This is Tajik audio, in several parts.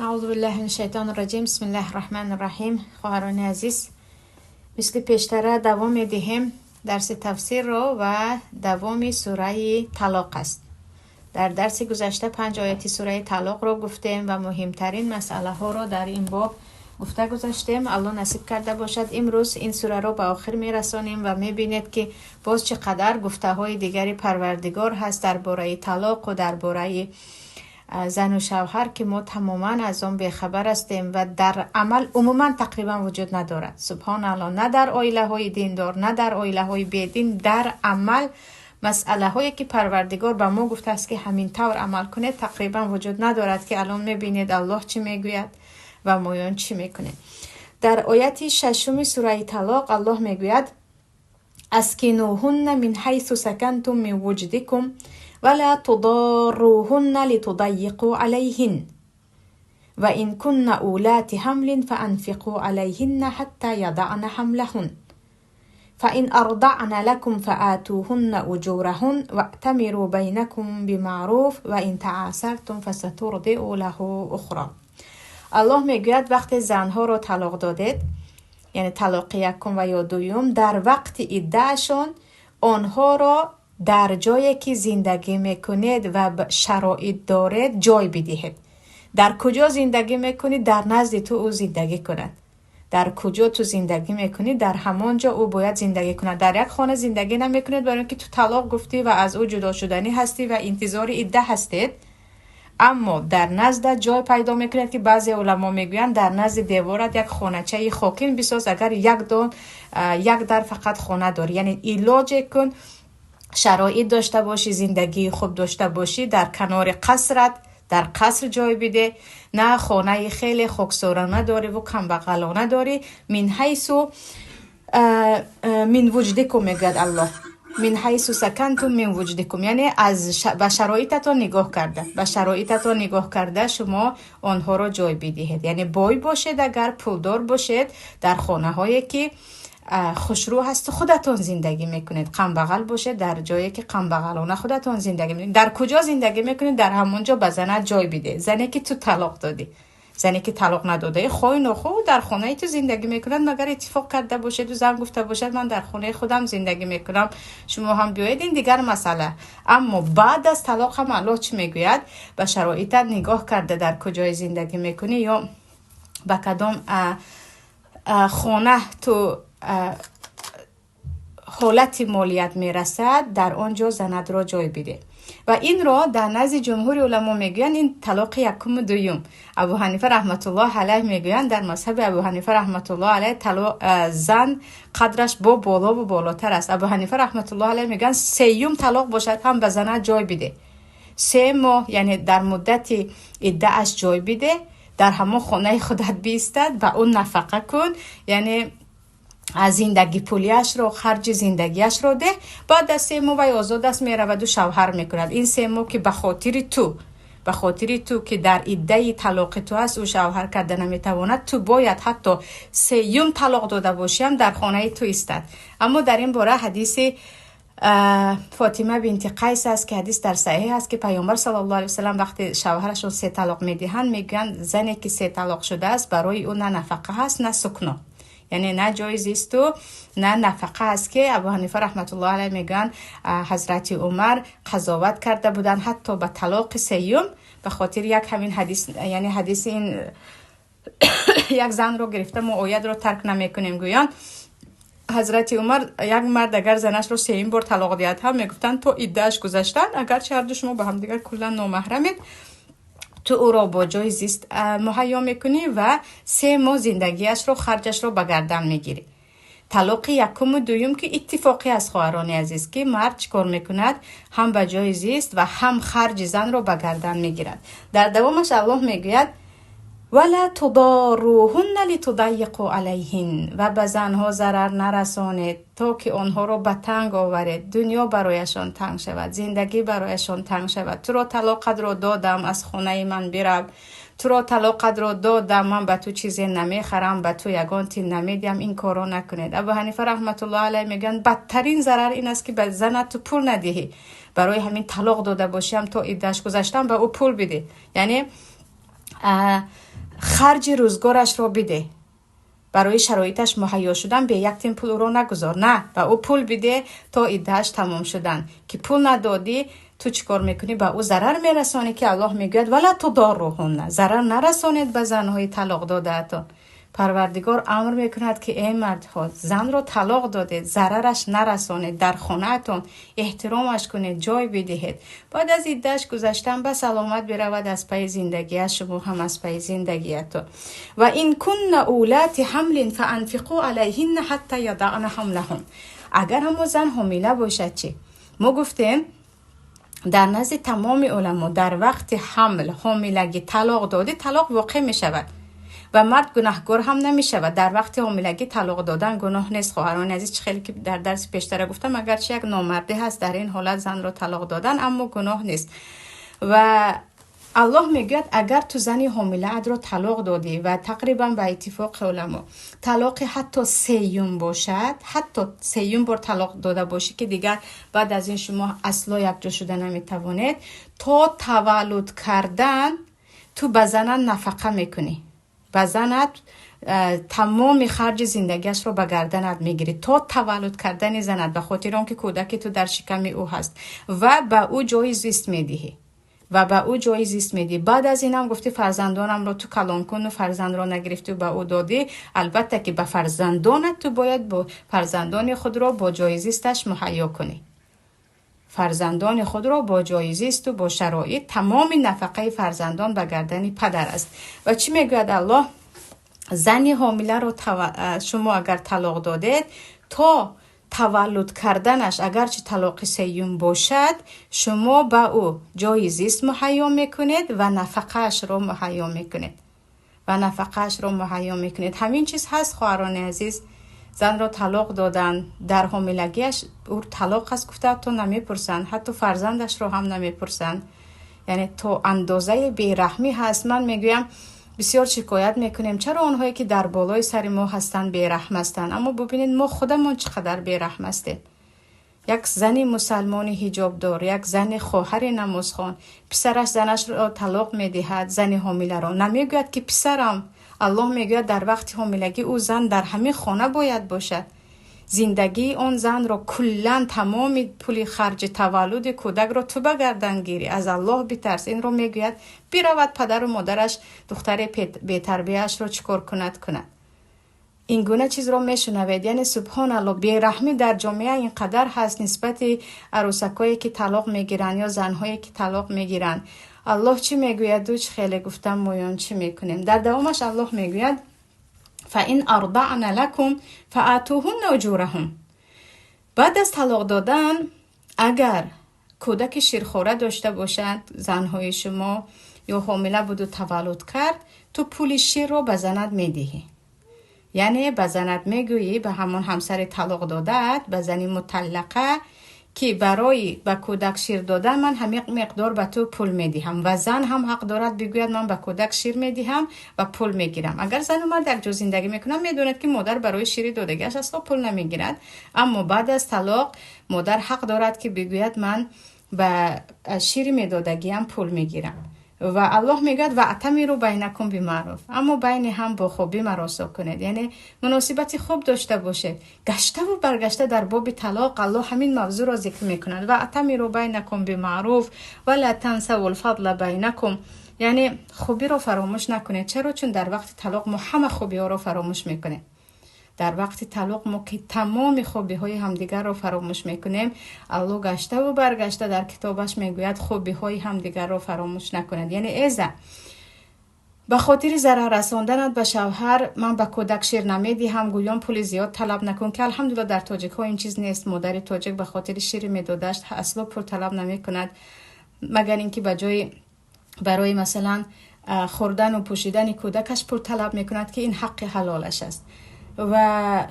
Аъузу биллаҳи минаш шайтони раҷим. Бисмиллаҳи раҳмани раҳим. Хоҳарони азиз, мисли пештара давом медиҳем дарси тафсирро ва давоми сураи Талоқ аст. Дар дарси гузашта панҷ ояти сураи Талоқро гуфтем ва муҳимтарин масъалаҳоро дар ин боб гуфта гузаштем. Аллоҳ насиб карда бошад, имрӯз ин сураро ба охир мерасонем ва мебинед, ки боз чӣ қадар гуфтаҳои дигари Парвардигор ҳаст дар бораи талоқу дар бораи зану шавҳар, ки мо тамоман аз он бехабар ҳастем ва дар амал умуман тақрибан вуҷуд надорад. Субҳоналлоҳ, на дар оилаҳои диндор, на дар оилаҳои бедин дар амал масъалаҳое, ки Парвардигор ба мо гуфтааст, ки ҳамин тавр амал кунед, тақрибан вуҷуд надорад, ки алон мебинед, Аллоҳ чӣ мегӯяд ва моён чӣ мекунем. Дар ояти шашуми сураи Талоқ Аллоҳ мегӯяд: Аскинуҳунна мин ҳайсу сакантум мин вуҷдикум вала тударруҳунна литудайиқу алайҳин ва ин кунна улати ҳамлин фаанфиқу алайҳинна ҳатта ядаъна ҳамлаҳун фаин ардаъна лакум фаатуҳунна уҷураҳун ваътамиру байнакум бимаъруф ва ин таасартум фасатурдиу лаҳу ухро. Аллоҳ мегӯяд, вақте занҳоро талоқ додед, яъне талоқи якум ва ё дуюм, дар вақти иддаашон онҳоро дар ҷое, ки зиндагӣ мекунед ва шароит доред, ҷой бидиҳед. Дар куҷо зиндагӣ мекунӣ, дар назди ту ӯ зиндагӣ кунад. Дар куҷо ту зиндагӣ мекунӣ, дар ҳамон ҷо ӯ бояд зиндагӣ кунад. Дар як хона зиндагӣ намекунед, барои ин ки ту талоқ гуфтӣ ва аз ӯ ҷудо шуданӣ ҳастӣ ва интизори идда ҳастед, аммо дар наздат ҷой пайдо мекунед, ки баъзе уламо мегӯянд, дар назди деворат як хоначаи хокин бисоз, агар як дон як дар фақат хона дорӣ, яъне илоҷе кун, шароит дошта бошӣ, зиндагии хуб дошта бошӣ, дар канори қасрат, дар қаср ҷой биде, на хонаи хеле хоксорона дорӣ-ву камбағалона дорӣ. Мин ҳайсу мин вуҷдикум, мегӯяд Аллоҳ, мин ҳайсу сакантум мин вуҷдикум, яъне аз ба шароитатон нигоҳ карда, ба шароитатон нигоҳ карда шумо онҳоро ҷой бидиҳед. Яъне бой бошед, агар пулдор бошед, дар хонаҳое, ки хушрӯ ҳасту худатон зиндагӣ мекунед. Камбағал бошед, дар ҷое, ки камбағалона худатон зиндагӣ мекунед. Дар куҷо зиндагӣ мекунед, дар ҳамон ҷо ба занат ҷой биде, зане ки ту талоқ додӣ. Зане ки талоқ надодаи, хоҳӣ нохоҳ, дар хонаи ту зиндагӣ мекунад, магар иттифоқ карда бошеду зан гуфта бошад, ман дар хонаи худам зиндагӣ мекунам, шумо ҳам биёед, ин дигар масъала. Аммо баъд аз талоқ ҳам Аллоҳ чӣ мегӯяд? Ба шароитат нигоҳ карда, дар куҷое зиндагӣ мекунӣ ё ба кадом хона ту ҳолати молият мерасад, дар он ҷо занатро ҷой биде. Ва инро дар назди ҷумҳури уламо мегӯянд, ин талоқи якуму дуюм. Абу Ҳанифа раҳматуллоҳ алайҳ мегӯянд, дар мазҳаби Абу Ҳанифа раҳматуллоҳ алайҳ зан қадраш бо болову болотар аст. Абу Ҳанифа раҳматуллоҳ алайҳ мегӯянд, сеюм талоқ бошад ҳам ба занат ҷой биде 3 моҳ, яъне дар муддати иддааш ҷой биде, дар ҳамон хонаи худат биистад, ба ӯ нафақа кун, яъне зиндагипулиашро, харҷи зиндагиашро деҳ. Баъд аз 3 моҳ вай озод аст, мераваду шавҳар мекунад. Ин 3 моҳ, ки ба хотири ту, ба хотири ту, ки дар иддаи талоқи ту аст, ӯ шавҳар карда наметавонад, ту бояд ҳатто сеюм талоқ дода бошиам дар хонаи ту истад. Аммо дар ин бора ҳадиси Фотима бинти Қайс аст, ки ҳадис дар саҳеҳ аст, ки Паёмбар саллаллоҳу алайҳи васалам вақте шавҳарашон се талоқ медиҳанд, мегӯянд, зане ки се талоқ шудааст, барои ӯ на нафақа ҳаст, на сукно, яъне на ҷои зисту на нафақа аст, ки Абу Ҳанифа раҳматуллоҳ алайҳ мегӯянд, ҳазрати Умар қазоват карда буданд ҳатто ба талоқи сеюм ба хотири як ҳамин ҳадис, яъне ҳадиси ин як занро гирифта, мо оятро тарк намекунем гӯён. Ҳазрати Умар як мард агар занашро сеюм бор талоқ диҳад ҳам, мегуфтанд, то иддааш гузаштан, агарчи ҳарду шумо ба ҳамдигар куллан номаҳрамед, ту ӯро бо ҷои зист муҳайё мекунӣ ва 3 моҳ зиндагиашро, харҷашро ба гардан мегирӣ. Талоқи якуму дуюм, ки иттифоқӣ аст, хоҳарони азиз, ки мард чӣ кор мекунад? Ҳам ба ҷои зист ва ҳам харҷи занро ба гардан мегирад. Дар давомаш Аллоҳ мегӯяд: вала тударруҳунна литудайиқу алайҳин, ва ба занҳо зарар нарасонед, то ки онҳоро ба танг оваред, дунё барояшон танг шавад, зиндагӣ барояшон танг шавад. Туро талоқатро додам, аз хонаи ман бирав, туро талоқатро додам, ман ба ту чизе намехарам, ба ту ягон тин намедиҳам. Ин корро накунед. Абу Ҳанифа раҳматуллоҳ алайҳ мегӯянд, бадтарин зарар ин аст, ки ба занат ту пул надиҳӣ. Барои ҳамин талоқ дода бошиам, то иддааш гузаштан ба ӯ пул бидеҳ, яъне Харҷи рӯзгорашро бидеҳ. Барои шароиташ муҳайё шудан бе як тин пул ӯро нагузор. На, ба ӯ пул бидеҳ то иддааш тамом шудан. Ки пул надодӣ, ту чӣ кор мекунӣ? Ба ӯ зарар мерасонӣ, ки Аллоҳ мегӯяд: ولا تضاروهن, зарар нарасонед ба занҳои талоқ додаатон. Парвардигор амр мекунад, ки эй мардҳо, занро талоқ додед, зарараш нарасонед, дар хонаатон эҳтиромаш кунед, ҷой бидиҳед. Баъд аз иддааш гузаштан ба саломат биравад аз пайи зиндагиаш, шумо ҳам аз пайи зиндагиятон. وإن كن أولات حمل فأنفقوا عليهن حتى يضعن حملهن. Агар ҳамо зан ҳомила бошад чӣ? Мо гуфтем, дар назди тамоми уламо дар вақти ҳамл, ҳомилагӣ талоқ додӣ, талоқ воқеъ мешавад ва мард гунаҳгор ҳам намешавад. Дар вақти ҳомилагӣ талоқ додан гуноҳ нест, хоҳарони азиз. Чӣ хеле ки дар дарси пештара гуфтам, агарчи як номардӣ ҳаст дар ин ҳолат занро талоқ додан, аммо гуноҳ нест. Ва Аллоҳ мегӯяд, агар ту зани ҳомилаатро талоқ додӣ, ва тақрибан ба иттифоқи уламо талоқи ҳатто сеюм бошад, ҳатто сеюм бор талоқ дода бошӣ, ки дигар баъд аз ин шумо асло якҷо шуда наметавонед, то таваллуд кардан ту ба занат нафақа мекунӣ, ба занат тамоми харҷи зиндагиашро ба гарданат мегирӣ то таваллуд кардани занат, ба хотири он ки кӯдаки ту дар шиками ӯ ҳаст, ва ба ӯ ҷои зист медиҳӣ, ва ба ӯ ҷои зист медиҳӣ. Баъд аз инам гуфтӣ, фарзандонамро ту калон куну фарзандро нагирифту ба ӯ додӣ, албатта ки ба фарзандонат ту бояд бо фарзандони худро бо ҷои зисташ муҳайё кунӣ, фарзандони худро бо ҷои зисту бо шароит. Тамоми нафақаи фарзандон ба гардани падар аст. Ва чӣ мегӯяд Аллоҳ? Зани ҳомиларо шумо агар талоқ додед, то таваллуд карданаш, агарчи талоқи сеюм бошад, шумо ба ӯ ҷои зист муҳайё мекунед ва нафақаашро муҳайё мекунед, ва нафақаашро муҳайё мекунед. Ҳамин чиз ҳаст, хоҳарони азиз. Занро талоқ додан дар ҳомилагиаш, ӯ талоқ аст гуфта, ҳатто намепурсанд, ҳатто фарзандашро ҳам намепурсанд. Яъне то андозаи бераҳмӣ ҳаст. Ман мегӯям, бисёр шикоят мекунем, чаро онҳое ки дар болои сари мо ҳастанд бераҳм ҳастанд, аммо бубинед, мо худамон чӣ қадар бераҳм ҳастем. Як зани мусалмони ҳиҷобдор, як зани хоҳари намозхон, писараш занашро талоқ медиҳад, зани ҳомиларо. Намегӯяд, ки писарам, Аллоҳ мегӯяд, дар вақти ҳомилагӣ ӯ зан дар ҳамин хона бояд бошад. Зиндагии он занро куллан, тамоми пули харҷи таваллуди кӯдакро ту ба гардан гирӣ, аз Аллоҳ битарс. Инро мегӯяд, биравад падару модараш духтари бетарбияашро чӣ кор кунад, кунад. Ин гуна чизро мешунавед. Яъне, субҳоналло, бераҳмӣ дар ҷомеа ин қадар ҳаст нисбати арӯсакое ки талоқ мегиранд ё занҳое ки талоқ мегиранд. Аллоҳ чӣ мегӯяду чӣ хеле гуфтам, моён чӣ мекунем? Дар давомаш Аллоҳ мегӯяд: فإن أرضعن لكم فآتوهن أجورهن. Баъд аз талоқ додан, агар кӯдаки ширхора дошта бошад занҳои шумо ё ҳомила буду таваллуд кард, ту пули ширро ба занат медиҳӣ. Яъне ба занат мегӯӣ, ба ҳамон ҳамсари талоқ додаат, ба зани муталлақа, ки барои ба кӯдак шир додан ман ҳамин миқдор ба ту пул медиҳам. Ва зан ҳам ҳақ дорад бигӯяд, ман ба кӯдак шир медиҳам ва пул мегирам. Агар зану мард якҷо зиндагӣ мекунанд, медонад, ки модар барои шири додагиаш асло пул намегирад, аммо баъд аз талоқ модар ҳақ дорад, ки бигӯяд, ман ба шири медодагиам пул мегирам. Ва Аллоҳ мегӯяд: وأتمروا بينكم بمعروف. Аммо байни ҳам бо хубӣ маросо кунед, яъне муносибати хуб дошта бошед. Гаштаву баргашта дар боби талоқ Аллоҳ ҳамин мавзӯъро зикр мекунад: وأتمروا بينكم بمعروف ولا تنسوا الفضل بينكم. Яъне хубиро фаромӯш накунед. Чаро? Чун дар вақти талоқ мо ҳама хубиҳоро фаромӯш мекунем. Дар вақти талоқ мо ки тамоми хубиҳои ҳамдигарро фаромӯш мекунем, Аллоҳ гаштаву баргашта дар китобаш мегӯяд, хубиҳои ҳамдигарро фаромӯш накунед. Яъне эза ба хотири зарар расонданат ба шавҳар, ман ба кӯдак шир намедиҳам гӯён, пули зиёд талаб накун, ки алҳамдулилла дар тоҷикҳо ин чиз нест. Модари тоҷик ба хотири шири медодашт асло пул талаб намекунад, магар ин ки ба ҷои барои масалан хӯрдану пӯшидани кӯдакаш пул талаб мекунад, ки ин ҳаққи ҳалолаш аст. Ва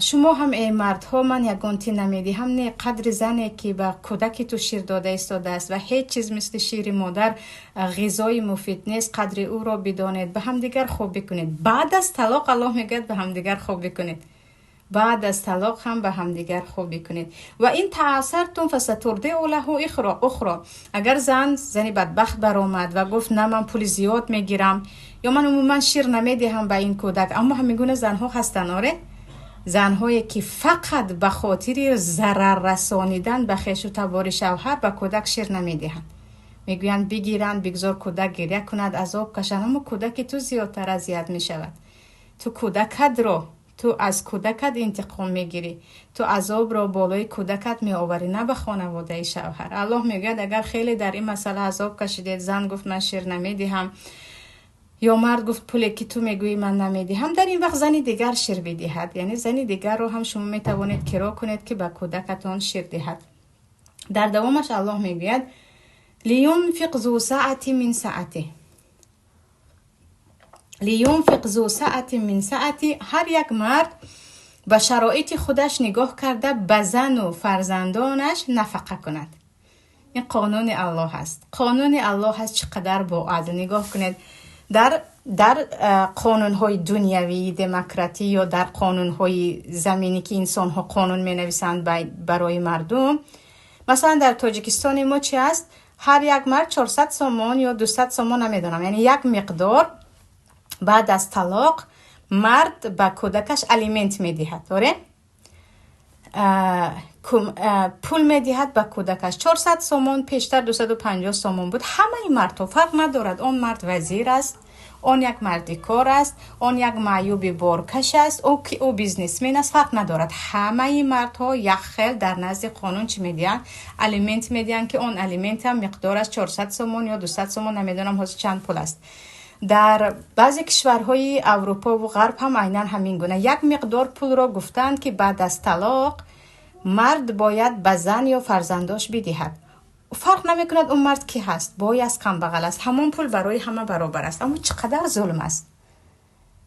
шумо ҳам, эй мардҳо, ман ягон тин намедиҳам, не, қадри зане ки ба кӯдаки ту шир дода истодааст, ва ҳеҷ чиз мисли шири модар ғизои муфид нест, қадри ӯро бидонед, ба ҳамдигар хуб бикунед. Баъд аз талоқ Аллоҳ мегӯяд, ба ҳамдигар хуб бикунед, баъд аз талоқ ҳам ба ҳамдигар хуб бикунед. وإن تعسرتم فسترضع له أخرى. Агар зан зани бадбахт баромад ва гуфт, на, ман пули зиёд мегирам. Ё ман умуман шир намедиҳам ба ин кӯдак. Аммо ҳамин гуна занҳо ҳастанд, оре, занҳое ки фақат ба хотири зарар расонидан ба хешу табори шавҳар ба кӯдак шир намедиҳанд. Мегӯянд, бигиранд, бигзор кӯдак гиря кунад, азоб кашад, аммо кӯдаки ту зиёдтар азият мешавад. Ту кӯдакатро, ту аз кӯдакат интиқом мегирӣ, ту азобро болои кӯдакат меоварӣ, на ба хонаводаи шавҳар. Аллоҳ мегӯяд, агар хеле дар ин масъала азоб кашидед, зан гуфт, ман шир намедиҳам, ё мард гуфт, пуле ки ту мегӯӣ, ман намедиҳам, дар ин вақт зани дигар шир бидиҳад. Яъне зани дигарро ҳам шумо метавонед киро кунед, ки ба кӯдакатон шир диҳад. Дар давомаш Аллоҳ мегӯяд: لينفق ذو سعة من سعته، لينفق ذو سعة من سعته. Ҳар як мард ба шароити худаш нигоҳ карда ба зану фарзандонаш нафақа кунад. Ин қонуни Аллоҳ аст, қонуни Аллоҳ аст. Чӣ қадар боадл! Нигоҳ кунед, дар қонунҳои дунявии демократӣ ё дар қонунҳои заминӣ, ки инсонҳо қонун менависанд барои мардум, масалан, дар Тоҷикистони мо чи аст? Ҳар як мард 400 сомон ё 200 сомон, намедонам, яъне як миқдор баъд аз талоқ мард ба кӯдакаш алимент медиҳад, оре, пул медиҳад ба кӯдакаш, 400 сомон, пештар 250 сомон буд. Ҳамаи мардҳо, фарқ надорад, он мард вазир аст, он як марди кор аст, он як маъюби боркаш аст, ӯ бизнесмен аст, фарқ надорад, ҳамаи мардҳо як хел дар назди қонун чӣ медиҳанд? Алимент медиҳанд, ки он алиментам миқдораш 400 сомон ё 200 сомон, намедонам ҳозир чанд пул аст. Дар баъзе кишварҳои Аврупову Ғарб ҳам айнан ҳамин гуна як миқдор пулро гуфтанд, ки баъд аз талоқ мард бояд ба зан ё фарзандош бидиҳад. Фарқ намекунад, он мард кӣ ҳаст, бой аст, камбағал аст, ҳамон пул барои ҳама баробар аст. Аммо чӣ қадар зулм аст!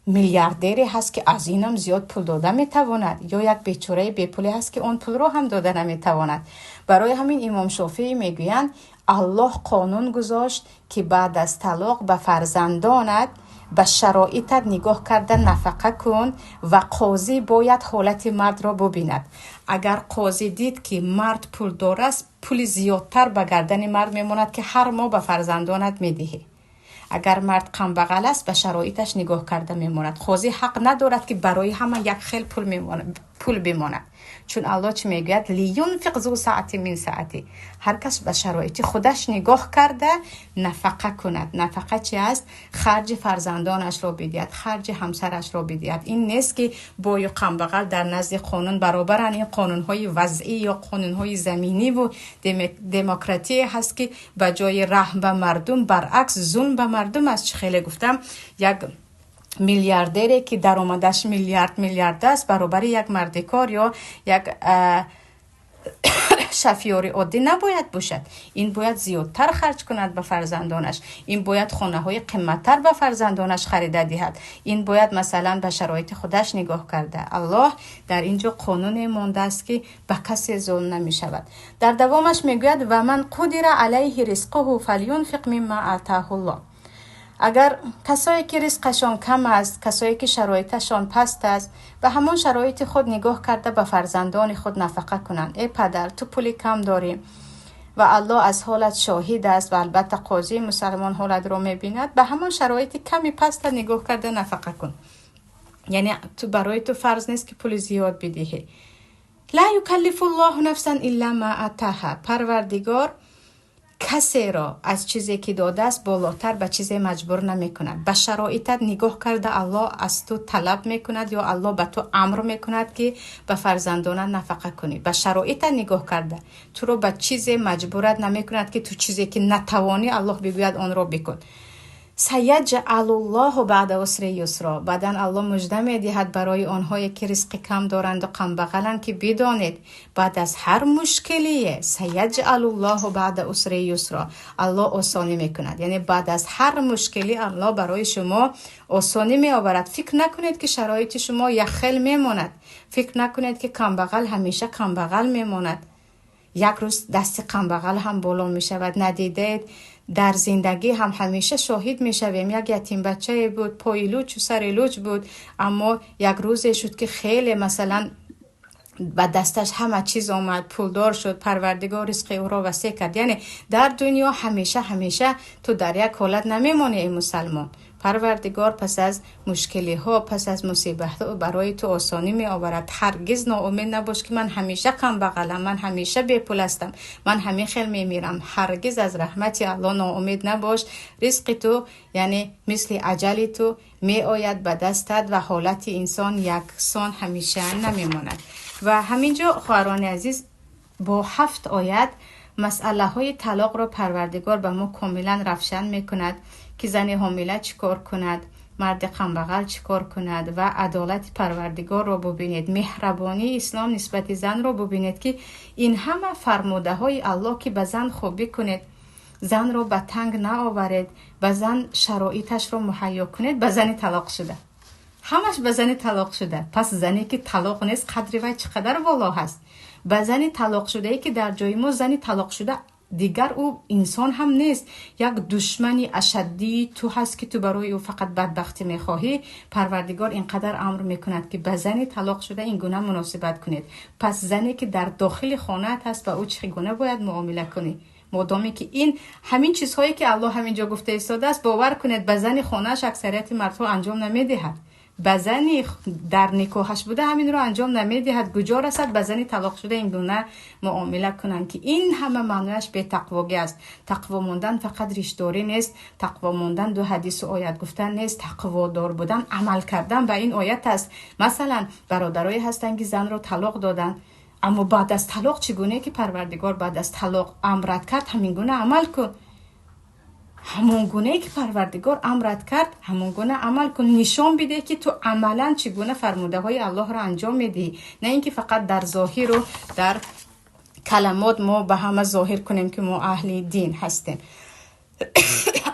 Миллиардере ҳаст, ки аз инам зиёд пул дода метавонад, ё як бечораи бепуле ҳаст, ки он пулро ҳам дода наметавонад. Барои ҳамин Имом Шофеӣ мегӯянд, Аллоҳ қонун гузошт, ки баъд аз талоқ ба фарзандонат ба шароитат нигоҳ карда нафақа кун ва қозӣ бояд ҳолати мардро бубинад. Агар қозӣ дид, ки мард пулдор аст, пули зиёдтар ба гардани мард мемонад, ки ҳар моҳ ба фарзандонат медиҳӣ. Агар мард камбағал аст, ба шароиташ нигоҳ карда мемонад. Қозӣ ҳақ надорад, ки барои ҳама як хел пул бимонад, чун Аллоҳ чӣ мегӯяд? لينفق ذو سعة من سعته. Ҳар кас ба шароити худаш нигоҳ карда нафақа кунад. Нафақа чи аст? Харҷи фарзандонашро бидиҳад, харҷи ҳамсарашро бидиҳад. Ин нест, ки бою камбағал дар назди қонун баробаранд. Ин қонунҳои вазъӣ ё қонунҳои заминиву демократие ҳаст, ки ба ҷои раҳм ба мардум, баръакс, зулм ба мардум аст. Чӣ хеле гуфтам, як миллиардере, ки даромадаш миллиард миллиард аст, баробари як мардикор ё як шафёри оддӣ набояд бошад. Ин бояд зиёдтар харҷ кунад ба фарзандонаш, ин бояд хонаҳои қимматтар ба фарзандонаш харида диҳад, ин бояд, масалан, ба шароити худаш нигоҳ карда. Аллоҳ дар ин ҷо қонуне мондааст, ки ба касе зулм намешавад. Дар давомаш мегӯяд: ومن قدر عليه رزقه فلينفق مما آتاه الله. Агар касое ки ризқашон кам аст, касое ки шароиташон паст аст, ба ҳамон шароити худ нигоҳ карда ба фарзандони худ нафақа кунанд. Э падар, ту пули кам дорӣ ва Аллоҳ аз ҳолат шоҳид аст ва албатта қозии мусалмон ҳолатро мебинад, ба ҳамон шароити ками паста нигоҳ карда нафақа кун. Яъне ту барои ту фарз нест, ки пули зиёд бидиҳӣ. لا يكلف الله نفسا إلا ما آتاها. Парвардигор касеро аз чизе ки додааст болотар ба чизе маҷбур намекунад. Ба шароитат нигоҳ карда Аллоҳ аз ту талаб мекунад ё Аллоҳ ба ту амр мекунад, ки ба фарзандонат нафақа кунӣ. Ба шароитат нигоҳ карда туро ба чизе маҷбурат намекунад, ки ту чизе ки натавонӣ, Аллоҳ бигӯяд, онро бикун. سيجعل الله بعد عسر يسرا. Баъдан Аллоҳ мужда медиҳад барои онҳое, ки ризқи кам доранду камбағаланд, ки бидонед, баъд аз ҳар мушкилие سيجعل الله بعد عسر يسرا, Аллоҳ осонӣ мекунад. Яъне баъд аз ҳар мушкилӣ Аллоҳ барои шумо осонӣ меоварад. Фикр накунед, ки шароити шумо якхел мемонад. Фикр накунед, ки камбағал ҳамеша камбағал мемонад. Як рӯз дасти камбағал ҳам боло мешавад. Надидед? Дар зиндагӣ ҳам ҳамеша шоҳид мешавем. Як ятимбачае буд, пои лучу сари луч буд, аммо як рӯзе шуд, ки хеле, масалан, ба дасташ ҳама чиз омад, пулдор шуд, Парвардигор ризқи ӯро васеъ кард. Яъне дар дунё ҳамеша ҳамеша ту дар як ҳолат намемонӣ, эй мусалмон. Парвардигор пас аз мушкилиҳо, пас аз мусибатҳо барои ту осонӣ меоварад. Ҳаргиз ноумед набош, ки ман ҳамеша камбағалам, ман ҳамеша бепул ҳастам, ман ҳамин хел мемирам. Ҳаргиз аз раҳмати Аллоҳ ноумед набош. Ризқи ту, яъне мисли аҷали ту меояд ба дастат ва ҳолати инсон яксон ҳамеша намемонад. Ва ҳаминҷо, хоҳарони азиз, бо 7 оят масъалаҳои талоқро Парвардигор ба мо комилан равшан мекунад, ки зани ҳомила чӣ кор кунад, марди камбағал чӣ кор кунад ва адолати Парвардигорро бубинед, меҳрабонии ислом нисбати занро бубинед, ки ин ҳама фармудаҳои Аллоҳ, ки ба зан хубӣ кунед, занро ба танг наоваред, ба зан шароиташро муҳайё кунед, ба зани талоқ шуда. Ҳамаш ба зани талоқ шуда. Пас зане ки талоқ нест, қадри вай чӣ қадар воло ҳаст? Ба зани талоқ шудае, ки дар ҷои мо зани талоқ шуда дигар ӯ инсон ҳам нест, як душмани ашаддии ту ҳаст, ки ту барои ӯ фақат бадбахтӣ мехоҳӣ. Парвардигор инқадар амр мекунад, ки ба зани талоқ шуда ин гуна муносибат кунед. Пас зане ки дар дохили хонаат ҳаст, ба ӯ чӣ гуна бояд муомила кунӣ? Модоме ки ин ҳамин чизҳое ки Аллоҳ ҳаминҷо гуфта истодааст, бовар кунед, ба зани хонааш аксарияти мардҳо анҷом намедиҳад. Ба зани дар никоҳаш буда ҳаминро анҷом намедиҳад. Куҷо расад ба зани талоқ шуда ин гуна муомила кунанд, ки ин ҳама маънояш бетақвогӣ аст. Тақво мондан фақат ришдорӣ нест, тақво мондан 2 ҳадису оят гуфтан нест, тақводор будан амал кардан ба ин оят аст. Масалан, бародарое ҳастанд, ки занро талоқ доданд, аммо баъд аз талоқ чӣ гуна ки Парвардигор баъд аз талоқ амрат кард, ҳамин гуна амал кун. Ҳамон гунае ки Парвардигор амрат кард, ҳамон гуна амал кун. Нишон бидеҳ, ки ту амалан чӣ гуна фармудаҳои Аллоҳро анҷом медиҳӣ, на ин ки фақат дар зоҳиру дар каламот мо ба ҳама зоҳир кунем, ки мо аҳли дин ҳастем.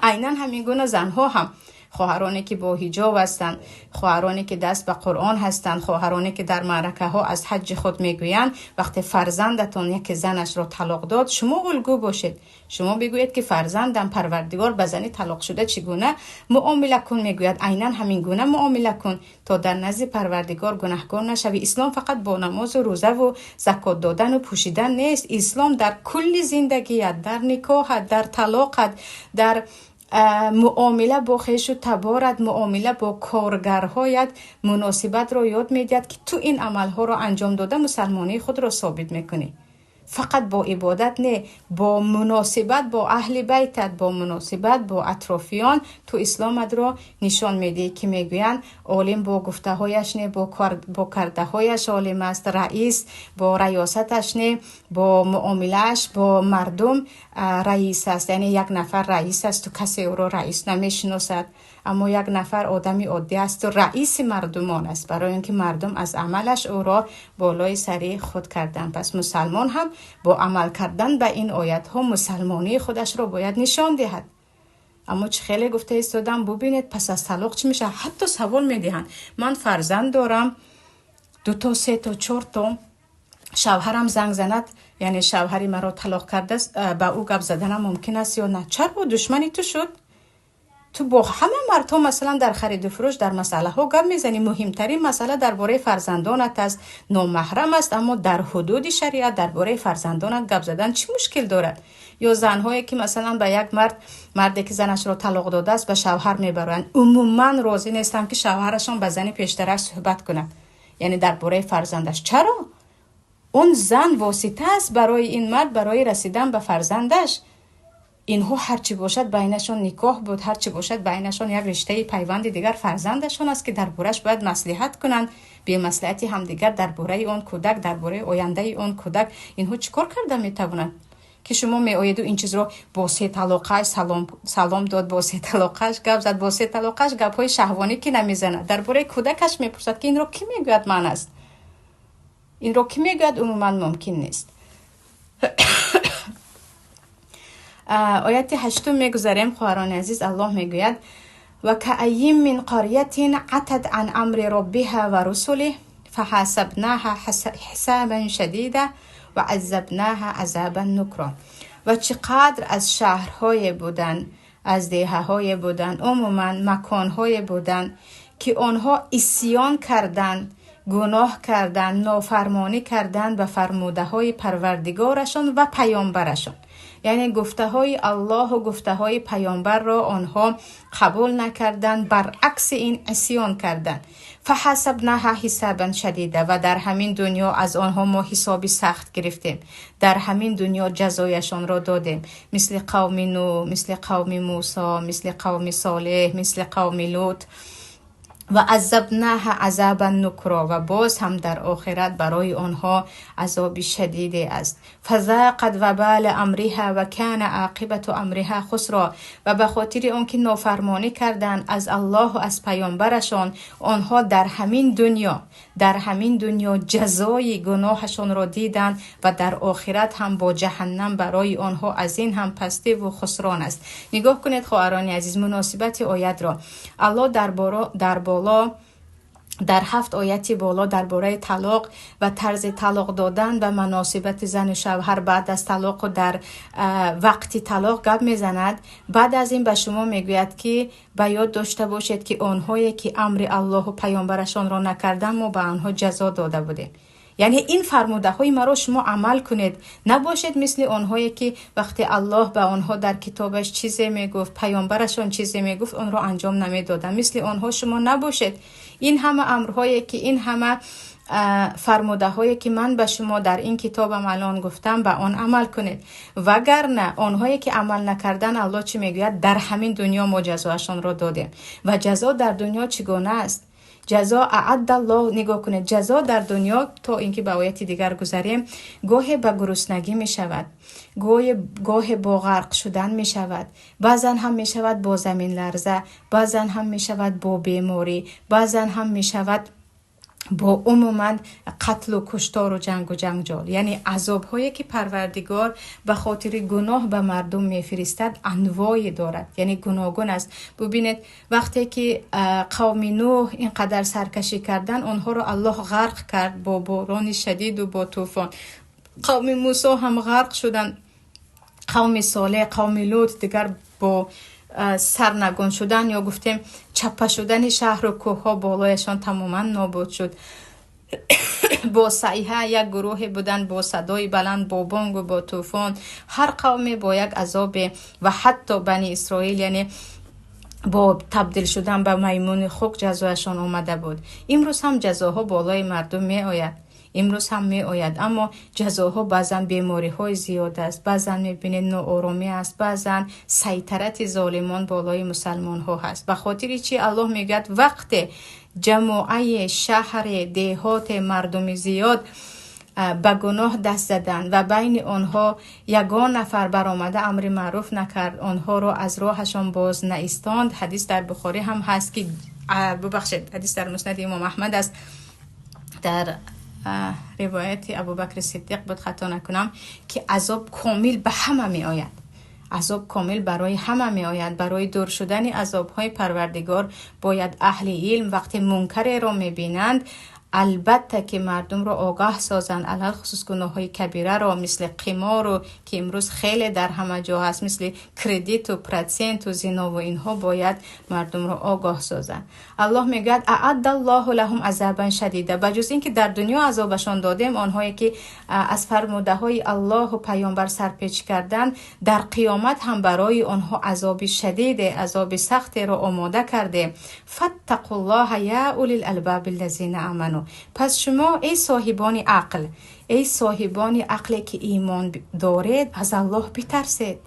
Айнан ҳамин гуна занҳо ҳам, хоҳароне ки бо ҳиҷоб ҳастанд, хоҳароне ки даст ба Қуръон ҳастанд, хоҳароне ки дар маъракаҳо аз ҳаҷҷи худ мегӯянд, вақте фарзандатон яке занашро талоқ дод, шумо улгӯ бошед. Шумо бигӯед, ки фарзандам, Парвардигор ба зани талоқ шуда чӣ гуна муомила кун мегӯяд, айнан ҳамин гуна муомила кун, то дар назди Парвардигор гунаҳкор нашавӣ. Ислом фақат бо намозу рӯзаву закот додану пӯшидан нест. Ислом дар кулли зиндагият, дар никоҳат, дар талоқат, дар муомила бо хешу таборат, муомила бо коргарҳоят муносибатро ёд медиҳад, ки ту ин амалҳоро анҷом дода мусалмонии худро собит мекунӣ. Фақат бо ибодат не, бо муносибат бо аҳли байтат, бо муносибат бо атрофиён ту исломатро нишон медиҳӣ, ки мегӯянд олим бо гуфтаҳояш не, бо кардаҳояш олим аст, раис бо раёсаташ не, бо муомилааш бо мардум раис аст. Яъне як нафар раис асту касе ӯро раис намешиносад, аммо як нафар одами оддӣ асту раиси мардумон аст, барои он ки мардум аз амалаш ӯро болои сари худ карданд. Пас мусалмон ҳам бо амал кардан ба ин оятҳо мусалмонии худашро бояд нишон диҳад. Аммо чӣ хеле гуфта истодам, бубинед пас аз талоқ чӣ мешавад. Ҳатто савол медиҳанд: ман фарзанд дорам, 2 то, 3 то, 4 то, шавҳарам занг занад, яъне шавҳари маро талоқ кардааст, ба ӯ гап заданам мумкин аст ё на? Чаро душмани ту шуд? Ту бо ҳама мардҳо масалан дар хариду фурӯш, дар масъалаҳо гап мезанӣ. Муҳимтарин масъала дар бораи фарзандонат аст, номаҳрам аст, аммо дар ҳудуди шариат дар бораи фарзандонат гап задан чӣ мушкил дорад? Ё занҳое ки масалан ба як мард, марде ки занашро талоқ додааст, ба шавҳар мебароянд, умуман розӣ нестам, ки шавҳарашон ба зани пештараш суҳбат кунад, яъне дар бораи фарзандаш. Чаро? Он зан восита аст барои ин мард, барои расидан ба фарзандаш. Инҳо ҳарчи бошад байнашон никоҳ буд, ҳарчи бошад байнашон як риштаи пайванди дигар фарзандашон аст, ки дар борааш бояд маслиҳат кунанд. Бемаслиҳати ҳамдигар дар бораи он кӯдак, дар бораи ояндаи он кӯдак инҳо чӣ кор карда метавонанд? Ки шумо меоеду ин чизро бо се талоқаш салом дод, бо се талоқаш гап зад, бо се талоқаш гапҳои шаҳвонӣ ки намезанад, дар бораи кӯдакаш мепурсад, ки инро кӣ мегӯяд ман аст, инро кӣ мегӯяд умуман мумкин нест. Ояти 8 мегузарем, хоҳарони азиз. Аллоҳ мегӯяд: ва каайин мин қарятин атат ан амри роббиҳа ва русулиҳ фаҳасабнаҳа ҳисабан шадида ва азабнаҳа азабан нукро. Ва чӣ қадр аз шаҳрҳое буданд, аз деҳаҳое буданд, умуман маконҳое буданд, ки онҳо исьён карданд, гуноҳ карданд, нофармонӣ карданд ба фармудаҳои Парвардигорашон ва паёмбарашон. Яъне гуфтаҳои Аллоҳу гуфтаҳои паёмбарро онҳо қабул накарданд, баръакси ин исён карданд. Фаҳасабнаҳа ҳисабан шадида, ва дар ҳамин дунё аз онҳо мо ҳисоби сахт гирифтем, дар ҳамин дунё ҷазояшонро додем, мисли қавми Нӯҳ, мисли қавми Мусо, мисли қавми Солеҳ, мисли қавми Лут. Ва азабнаҳа азабан нукро, ва боз ҳам дар охират барои онҳо азоби шадиде аст. Фазақат вабала амриҳа ва кана оқибату амриҳа хусро, ва ба хотири он ки нофармонӣ карданд аз Аллоҳу аз паёмбарашон, онҳо дар ҳамин дунё ҷазои гуноҳашонро диданд ва дар охират ҳам бо ҷаҳаннам барои онҳо аз ин ҳам пастиву хусрон аст. Нигоҳ кунед, хоҳарони азиз, муносибати оятро. Аллоҳ дар боло, дар 7 ояти боло дар бораи талоқ ва тарзи талоқ додан ва муносибати зану шавҳар баъд аз талоқу дар вақти талоқ гап мезанад. Баъд аз ин ба шумо мегӯяд, ки ба ёд дошта бошед, ки онҳое ки амри Аллоҳу паёмбарашонро накарданд, мо ба онҳо ҷазо дода будем. Яъне ин фармудаҳои маро шумо амал кунед, набошед мисли онҳое ки вақте Аллоҳ ба онҳо дар китобаш чизе мегуфт, паёмбарашон чизе мегуфт, онро анҷом намедоданд. Мисли онҳо шумо набошед. Ин ҳама амрҳое ки, ин ҳама фармудаҳое ки ман ба шумо дар ин китобам алон гуфтам, ба он амал кунед. Вагарна онҳое ки амал накарданд, Аллоҳ чӣ мегӯяд? Дар ҳамин дунё мо ҷазоашонро додем. Ва ҷазо дар дунё чӣ гуна аст? Ҷазо ааддаллоҳ, нигоҳ кунед, ҷазо дар дунё, то инки ба ояти дигар гузарем, гоҳе ба гуруснагӣ мешавад, гоҳе бо ғарқ шудан мешавад, баъзан ҳам мешавад бо заминларза, баъзан ҳам мешавад бо беморӣ, баъзан ҳам мешавад бо умуман қатлу куштору ҷангу ҷанҷол. Яъне азобҳое ки Парвардигор ба хотири гуноҳ ба мардум мефиристад, анвое дорад, яъне гуногун аст. Бубинед, вақте ки қавми Нӯҳ ин қадар саркашӣ карданд, онҳоро Аллоҳ ғарқ кард бо борони шадиду бо тӯфон. Қавми Мусо ҳам ғарқ шуданд, қавми Солеҳ, қавми Лут дигар бо сарнагун шудан ё гуфтем чаппа шудани шаҳру кӯҳҳо болояшон тамоман нобуд шуд. Бо сайҳа як гурӯҳе буданд, бо садои баланд, бо бонгу бо тӯфон, ҳар қавме бо як азобе, ва ҳатто Бани Исроил, яъне бо табдил шудан ба маймуни хук ҷазояшон омада буд. Имрӯз ҳам ҷазоҳо болои мардум меояд, имрӯз ҳам меояд, аммо ҷазоҳо баъзан бемориҳои зиёд аст, баъзан мебинед ноороми аст, баъзан сайтарати золимон болои мусалмонҳо ҳаст. Ба хотири чи Аллоҳ мегӯяд, вақте ҷамоае, шаҳре, деҳоте, мардуми зиёд ба гуноҳ даст заданд ва байни онҳо ягон нафар баромада амри маъруф накард, онҳоро аз роҳашон боз наистонд. Ҳадис дар Бухорӣ ҳам ҳаст ки, бубахшед, ҳадис дар Муснади Имом Аҳмад аст, дар ривояти Абубакри Сиддиқ буд, хато накунам, ки азоб комил ба ҳама меояд. Азоб комил барои ҳама меояд. Барои дур шудани азобҳои Парвардигор бояд аҳли илм вақте мункареро мебинанд, албатта ки мардумро огаҳ созанд, алалхусус гуноҳҳои кабираро, мисли қимору ки имрӯз хеле дар ҳама ҷо ҳаст, мисли кредиту проценту зинову инҳо бояд мардумро огоҳ созанд. Аллоҳ мегӯяд ааддаллоҳу лаҳум азабан шадида. Ба ҷуз ин ки дар дунё азобашон додем, онҳое ки аз фармудаҳои Аллоҳу паёмбар сарпечӣ карданд, дар қиёмат ҳам барои онҳо азоби шадиде, азоби сахтеро омода кардем. Фаттақуллоҳа я улил албаби аллазина аману. Пас шумо эй соҳибони ақл, эй соҳибони ақле ки имон доред, аз Аллоҳ битарсед.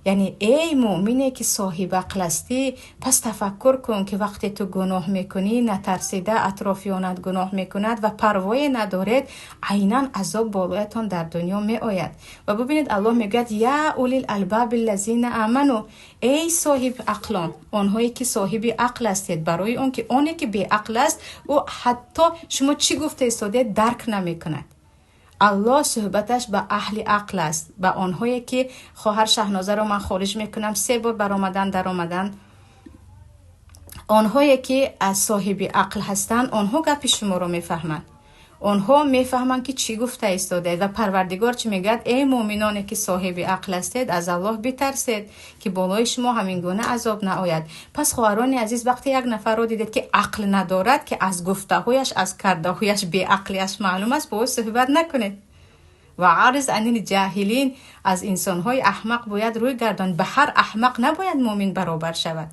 Яъне эй муъмине ки соҳиби ақл ҳастӣ, пас тафаккур кун ки вақте ту гуноҳ мекунӣ, натарсида атрофиёнат гуноҳ мекунад ва парвое надоред, айнан азоб болоятон дар дунё меояд. Ва бубинед, Аллоҳ мегӯяд я улил албаби аллазина аману, эй соҳиби ақлон, онҳое ки соҳиби ақл ҳастед, барои он ки оне ки беақл аст, ӯ ҳатто шумо чӣ гуфта истодед дарк намекунад. Аллоҳ суҳбаташ ба аҳли ақл аст, ба онҳое ки хоҳар Шаҳнозаро ман хориҷ мекунам, 3 бор баромадан даромадан. Онҳое ки аз соҳиби ақл ҳастанд, онҳо гапи шуморо мефаҳманд. Онҳо мефаҳманд ки чӣ гуфта истодаед. Ва Парвардигор чӣ мегӯяд? Эй муъминоне ки соҳиби ақл ҳастед, аз Аллоҳ битарсед ки болои шумо ҳамин гуна азоб наояд. Пас хоҳарони азиз, вақте як нафарро дидед ки ақл надорад, ки аз гуфтаҳояш, аз кардаҳояш беақлиаш маълум аст, бо ӯ суҳбат накунед. Ва аъриз анил ҷоҳилин, аз инсонҳои аҳмақ бояд рӯй гардон. Ба ҳар аҳмақ набояд мӯмин баробар шавад.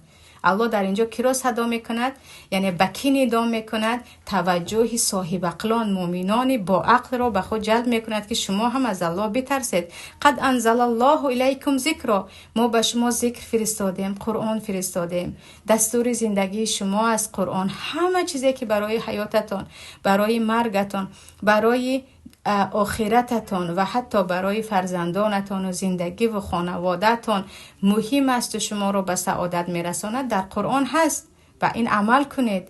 Аллоҳ дар инҷо киро садо мекунад? Яъне ба кӣ нидо мекунад? Таваҷҷӯҳи соҳибақлон, мӯминони бо ақлро ба худ ҷалб мекунад, ки шумо ҳам аз Аллоҳ битарсед. Қад анзалаллоҳу илайкум зикро, мо ба шумо зикр фиристодем, Қуръон фиристодем. Дастури зиндагии шумо аст Қуръон. Ҳама чизе ки барои ҳаётатон, барои маргатон, барои охирататон ва ҳатто барои фарзандонатон ва зиндагӣ ва хонаводаатон муҳим аст ва шуморо ба саодат мерасонад, дар Қуръон ҳаст. Ба ин амал кунед.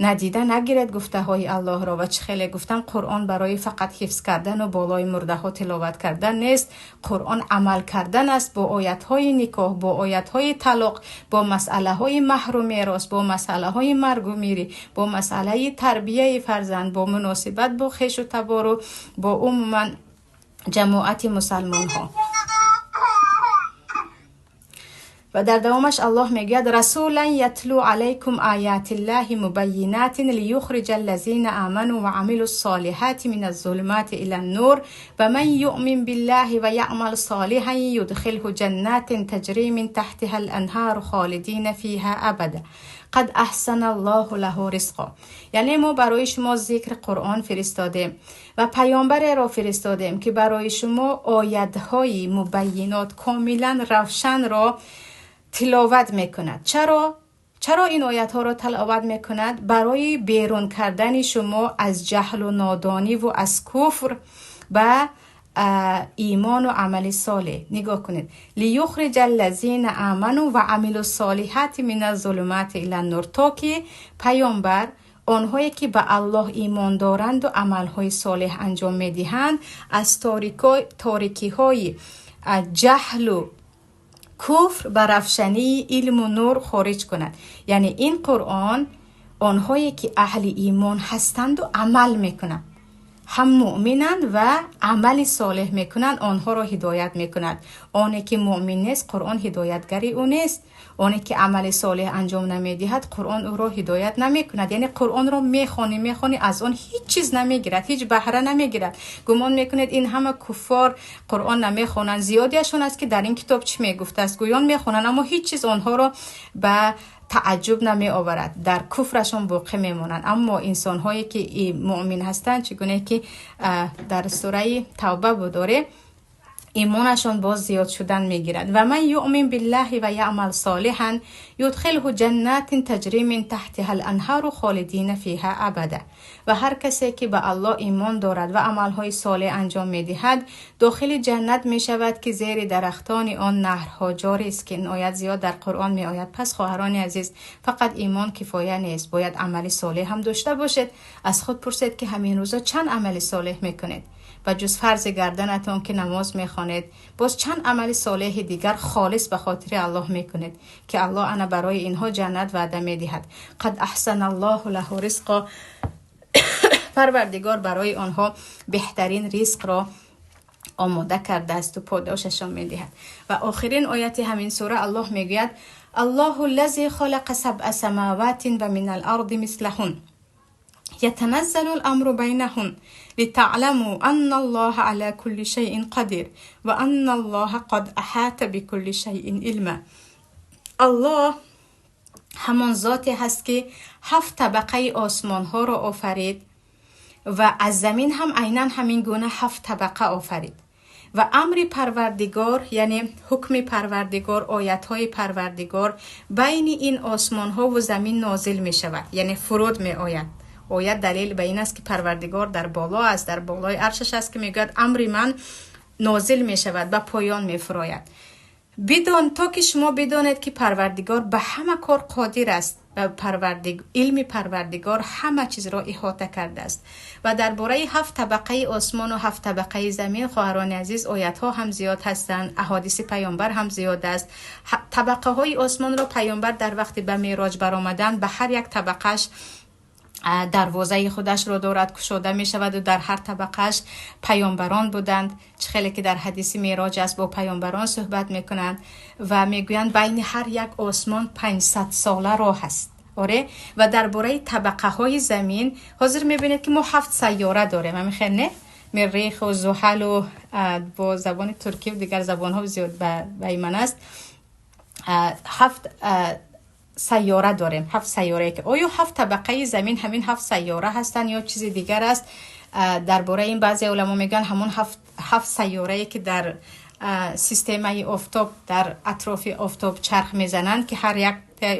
Надида нагиред гуфтаҳои Аллоҳро. Ва чӣ хеле гуфтам, Қуръон барои фақат ҳифз кардан ва болои мурдаҳо тиловат кардан нест. Қуръон амал кардан аст бо оятҳои никоҳ, бо оятҳои талоқ, бо масъалаҳои маҳру мерос, бо масъалаҳои маргу мирӣ, бо масъалаи тарбияи фарзанд, бо муносибат бо хешу табору бо умуман ҷамоати мусалмонҳо. Ва дар давомаш Аллоҳ мегӯяд: расулан ятлу алайкум оятиллаҳи мубайинатин лиюхриҷа аллазина аману ва амилу ссолиҳати мина ззулумати ила ннур ва ман юъмин биллаҳи ва яъмал солиҳан юдхилҳу ҷаннатин таҷри мин таҳтиҳа аланҳару холидина фиҳа абада қад аҳсана аллоҳу лаҳу ризқо. Яъне мо барои шумо зикр Қуръон фиристодем ва паёмбареро фиристодем, ки барои шумо оятҳои мубайинот, комилан равшанро тиловат мекунад. Чаро? Чаро ин оятҳоро тиловат мекунад? Барои берун кардани шумо аз ҷаҳлу нодонӣ ва аз куфр ба имону амали солеҳ. Нигоҳ кунед: лиюхриҷа аллазина аману ва амилу ссолиҳати мина зулумати ила ннур, то ки паёмбар онҳое ки ба Аллоҳ имон доранду амалҳои солеҳ анҷом медиҳанд, аз торикиҳои ҷаҳлу куфр ба равшании илму нур хориҷ кунад. Яъне ин Қуръон онҳое ки аҳли имон ҳастанду амал мекунанд, ҳам муъминанд ва амали солеҳ мекунанд, онҳоро ҳидоят мекунад. Оне ки муъмин нест, Қуръон ҳидоятгари ӯ нест. Оне ки амали солеҳ анҷом намедиҳад, Қуръон ӯро ҳидоят намекунад. Яъне Қуръонро мехонӣ, мехонӣ, аз он ҳеҷ чиз намегирад, ҳеҷ баҳра намегирад. Гумон мекунед ин ҳама куффор Қуръон намехонанд? Зиёдиашон аст ки дар ин китоб чӣ мегуфтааст гӯён мехонанд, аммо ҳеҷ чиз онҳоро ба таъаҷҷуб намеоварад, дар куфрашон боқӣ мемонанд. Аммо инсонҳое ки муъмин ҳастанд, чӣ гуне ки дар сураи Тавба будоре, имонашон боз зиёд шудан мегирад. Ва ман юъмин биллаҳи ва яъмал солиҳан юдхилҳу ҷаннатин таҷри мин таҳтиҳа аланҳару холидина фиҳа абада. Ва ҳар касе ки ба Аллоҳ имон дорад ва амалҳои солеҳ анҷом медиҳад, дохили ҷаннат мешавад, ки зери дарахтони он наҳрҳо ҷорист, ки ин оят зиёд дар Қуръон меояд. Пас хоҳарони азиз, фақат имон кифоя нест, бояд амали солеҳ ҳам дошта бошед. Аз худ пурсед, ки ҳамин рӯзо чанд амали солеҳ мекунед? Ба ҷуз фарзи гарданатон ки намоз мехонед, боз чанд амали солеҳи дигар холис ба хотири Аллоҳ мекунед, ки Аллоҳ ана барои инҳо ҷаннат ваъда медиҳад. Қад аҳсана аллоҳу лаҳу ризқо, Парвардигор барои онҳо беҳтарин ризқро омода кардааст ва подошашон медиҳад. Ва охирин ояти ҳамин сура Аллоҳ мегӯяд: аллоҳу лази халақа сабъа самаватин ва минал арди мислаҳун ятаназзалу л-амру байнаҳун литаъламу анна аллоҳа ала кулли шайъин қадир ва анна аллоҳа қад аҳата бикулли шайъин илма. Аллоҳ ҳамон зоте ҳаст, ки 7 табақаи осмонҳоро офарид ва аз замин ҳам айнан ҳамин гуна 7 табақа офарид. Ва амри Парвардигор, яъне ҳукми Парвардигор, оятҳои Парвардигор байни ин осмонҳову замин нозил мешавад, яъне фуруд меояд. Оят далел ба ин аст, ки Парвардигор дар боло аст, дар болои аршаш аст, ки мегӯяд амри ман нозил мешавад, ба поён мефурояд. Бидон, то ки шумо бидонед, ки Парвардигор ба ҳама кор қодир аст ва илми Парвардигор ҳама чизро иҳота кардааст. Ва дар бораи 7 табақаи осмону 7 табақаи замин, хоҳарони азиз, оятҳо ҳам зиёд ҳастанд, аҳодиси паёмбар ҳам зиёд аст. Табақаҳои осмонро паёмбар дар вақти ба мероҷ баромадан ба ҳар як табақаш дарвозаи худашро дорад, кушода мешаваду дар ҳар табақаш паёмбарон буданд. Чӣ хеле ки дар ҳадиси мероҷ аст, бо паёмбарон суҳбат мекунанд ва мегӯянд байни ҳар як осмон 500 сола роҳ аст. Оре, ва дар бораи табақаҳои замин ҳозир мебинед, ки мо 7 сайёра дорем, ҳамин хел не? Миррих ва Зуҳал бо забони туркӣ ва дигар забонҳо зиёд ба иман аст. Ҳафт сайёра дорем, ҳафт сайёрае ки оё ҳафт табақаи замин ҳамин ҳафт сайёра ҳастанд ё чизи дигар аст? Дар бораи ин баъзе уламо мегӯянд, ҳамон ҳафт сайёрае ки дар системаи офтоб, дар атрофи офтоб чарх мезананд, ки ҳар як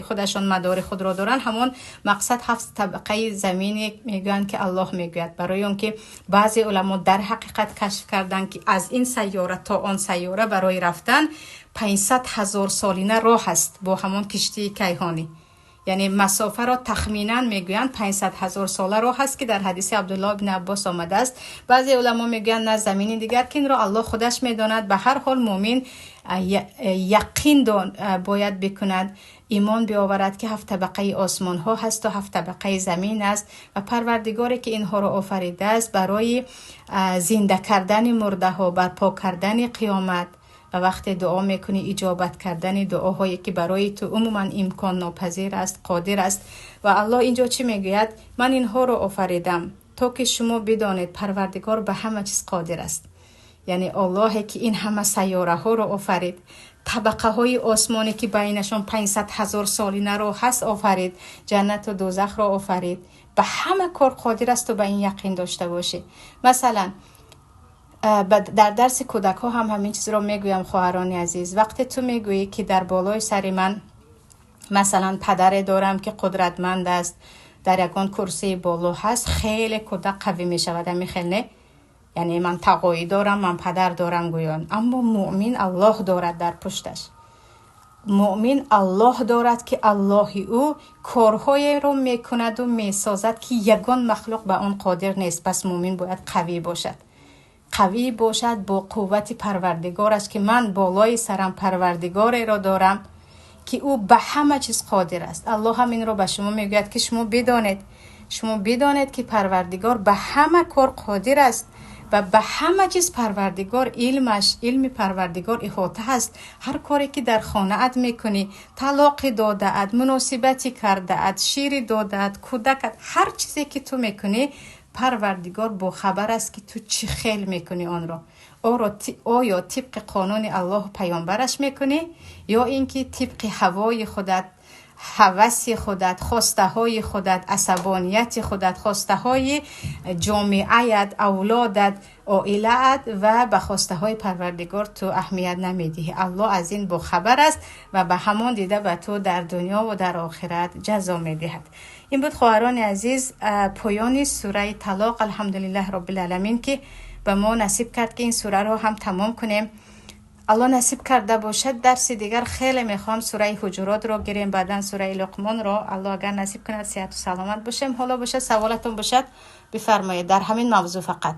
худашон мадори худро доранд, ҳамон мақсад ҳафт табақаи замине мегӯянд, ки Аллоҳ мегӯяд. Барои он ки баъзе уламо дар ҳақиқат кашф карданд, ки аз ин сайёра то он сайёра барои рафтан 500 000 солина роҳ аст бо ҳамон киштии кайҳонӣ. Яъне масофаро тахминан мегӯянд, 500 000 сола роҳ аст, ки дар ҳадиси Абдулло ибни Аббос омадааст. Баъзе уламо мегӯянд, на, замини дигар, ки инро Аллоҳ худаш медонад. Ба ҳар ҳол, муъмин яқин бояд бикунад, имон биоварад, ки ҳафт табақаи осмонҳо ҳасту ҳафт табақаи замин аст ва Парвардигоре ки инҳоро офаридааст барои зинда кардани мурдаҳо, барпо кардани қиёмат ва вақте дуо мекунӣ, иҷобат кардани дуоҳое ки барои ту умуман имконнопазир аст, қодир аст. Ва Аллоҳ инҷо чӣ мегӯяд? Ман инҳоро офаридам, то ки шумо бидонед, Парвардигор ба ҳама чиз қодир аст. Яъне Аллоҳе ки ин ҳама сайёраҳоро офарид, табақаҳои осмоне ки байнашон 500 000 солина роҳ ҳаст офарид, ҷаннату дӯзахро офарид, ба ҳама кор қодир асту ба ин яқин дошта бошӣ. Масалан, дар дарси кӯдакҳо ҳам ҳамин чизро мегӯям. Хоҳарони азиз, вақте ту мегӯӣ, ки дар болои сари ман, масалан, падаре дорам, ки қудратманд аст, дар ягон курсии боло ҳаст, хеле кӯдак қавӣ мешавад. Ҳамин хел не? Яъне ман тағоӣ дорам, ман падар дорам гӯён. Аммо муъмин Аллоҳ дорад дар пушташ. Муъмин Аллоҳ дорад, ки Аллоҳи ӯ корҳоеро мекунаду месозад, ки ягон махлуқ ба он қодир нест. Пас муъмин бояд қавӣ бошад, қавӣ бошад бо қуввати Парвардигораш, ки ман болои сарам Парвардигореро дорам, ки ӯ ба ҳама чиз қодир аст. Аллоҳ ҳам инро ба шумо мегӯяд, ки шумо бидонед, шумо бидонед, ки Парвардигор ба ҳама кор қодир аст ва ба ҳама чиз Парвардигор илмаш, илми Парвардигор иҳота ҳаст. Ҳар коре ки дар хонаат мекунӣ, талоқи додаат, муносибати кардаат, шири додаат кӯдакат, ҳар чизе ки ту мекунӣ, Парвардигор бохабар аст, ки ту чӣ хел мекунӣ онро. Оё тибқи қонуни Аллоҳу паёмбараш мекунӣ ё ин ки тибқи ҳавои худат, ҳаваси худат, хостаҳои худат, асабонияти худат, хостаҳои ҷомеаят, авлодат, оилаат ва ба хостаҳои Парвардигор ту аҳамият намедиҳӣ? Аллоҳ аз ин бохабар аст ва ба ҳамон дида ба ту дар дунё ва дар охират ҷазо медиҳад. Ин буд, хоҳарони азиз, поёни сураи Талоқ. Алҳамдулиллаҳ роббилаламин, ки ба мо насиб кард, ки ин сураро ҳам тамом кунем. Аллоҳ насиб карда бошад, дарси дигар хеле мехоҳам сураи Ҳуҷуротро гирем, баъдан сураи Луқмонро. Аллоҳ агар насиб кунад, сиҳату саломат бошем. Ҳоло бошад, саволатон бошад, бифармоед дар ҳамин мавзӯъ фақат.